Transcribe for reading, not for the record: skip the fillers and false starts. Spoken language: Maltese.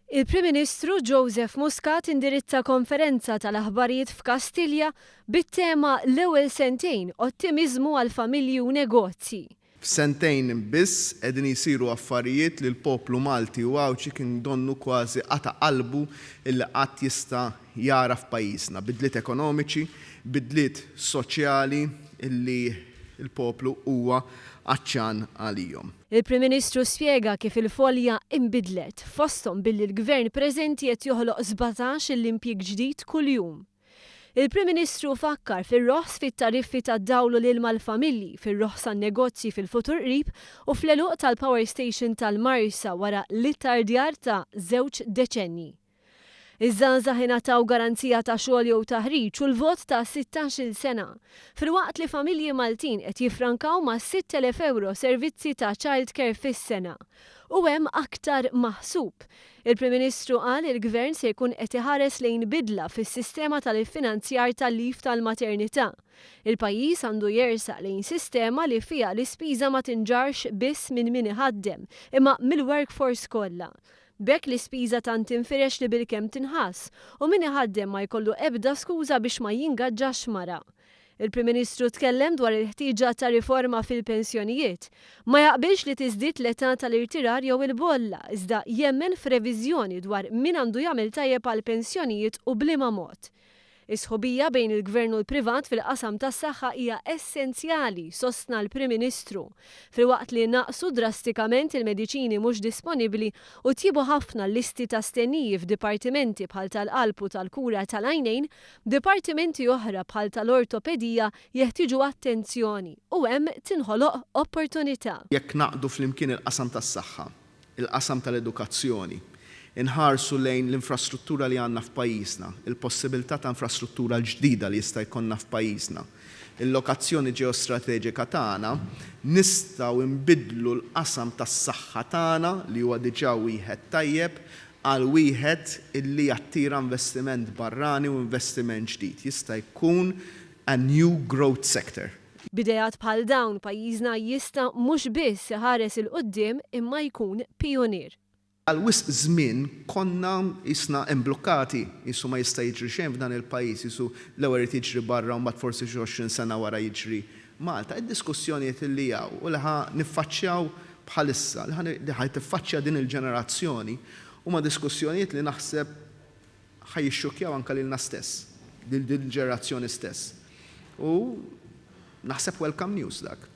Il-Prim Ministru Joseph Muscat indirizza konferenza tal-aħbarijiet f'Kastilja bit-tema L-ewwel sentejn, ottimiżmu għal familji u negozji. F'sentejn biss qegħdin jsiru affarijiet li l-poplu Malti u Għawdxi kien donnu kważi qata' qalbu illi qatt jista' jara f'pajjiżna. Bidliet ekonomiċi, bidliet soċjali illi l-poplu huwa għatxan għalihom. Il-Prim Ministru spjega kif il-folja inbidlet, fosthom billi l-Gvern preżenti qed joħloq 17-il impjieg ġdid kuljum. Il-Prim Ministru fakkar fir-roħs fit-tariffi tad-dawl u l-ilma għall-familji, fir-roħs għan-negozji fil-futur qrib u fl-għeluq tal-power station tal-Marsa wara l-ittardjar ta' żewġ deċennji. Iż-żgħażagħ ingħataw garanzija ta' xogħol jew taħriġ u l-vot ta' 16-il sena, filwaqt li familji Maltin qed jiffrankaw ma' 6,000 ewro servizzi ta' childcare fis-sena. U hemm aktar maħsub. Il-Prim Ministru qal li l-Gvern se jkun qed iħares lejn bidla fis-sistema tal-iffinanzjar tal-leave tal-maternità. Il-pajjiż għandu jersaq lejn sistema li fiha l-ispiża ma tinġarrx biss minn min iħaddem, imma mill-workforce kollha. B'hekk l-ispiża tant tinfirex li bilkemm tinħass u min iħaddem ma jkollu ebda skuża biex ma jingaġġax mara. Il-Prim Ministru tkellem dwar il-ħtieġa ta' riforma fil-pensjonijiet. Ma jaqbilx li tiżdied l-età tal-irtirar jew il-bolla, iżda jemmen f'reviżjoni dwar min għandu jagħmel tajjeb għall-pensjonijiet u b'liema mod. Is-sħubija bejn il-Gvern u l-privat fil-qasam tas-saħħa hija essenzjali, sostna l-Prim Ministru, filwaqt li naqsu drastikament il-mediċini mhux disponibbli u tjiebu ħafna l-listi ta' stenniji f'dipartimenti bħal tal-qalb u tal-kura tal-għajnejn, dipartimenti oħra bħal tal-ortopedija jeħtieġu attenzjoni u hemm tinħoloq opportunità. Jekk ngħaqqdu flimkien il-qasam tas-saħħa, il-qasam tal-edukazzjoni, inħarsu lejn l-infrastruttura li għandna f'pajjiżna, il-possibilità ta' infrastruttura l-ġdida li jista' jkollna f'pajjiżna, il-lokazzjoni ġeostrateġika tagħna, nistgħu nbiddlu l-qasam tas-saħħa tagħna, li huwa diġà wieħed tajjeb, għal wieħed illi jattira investiment barrani u investiment ġdid. Jista' jkun a new growth sector. B'ideat bħal dawn pajjiżna jista' mhux biss iħares 'il quddiem imma jkun pijunier. Għal wisq żmien konna qisna imblukkati, qisu ma jista' jiġri xejn f'dan il-pajjiż, qisu l-ewwel irid jiġri barra u mbagħad forsi xi 20 sena wara jiġri Malta. Id-diskussjonijiet li hawn u li ħa niffaċċjaw bħalissa, li ħa tiffaċċja din il-ġenerazzjoni huma diskussjonijiet li naħseb ħa jixxukkjaw anke lilna stess, lil din il-ġenerazzjoni stess. U naħseb welcome news dak.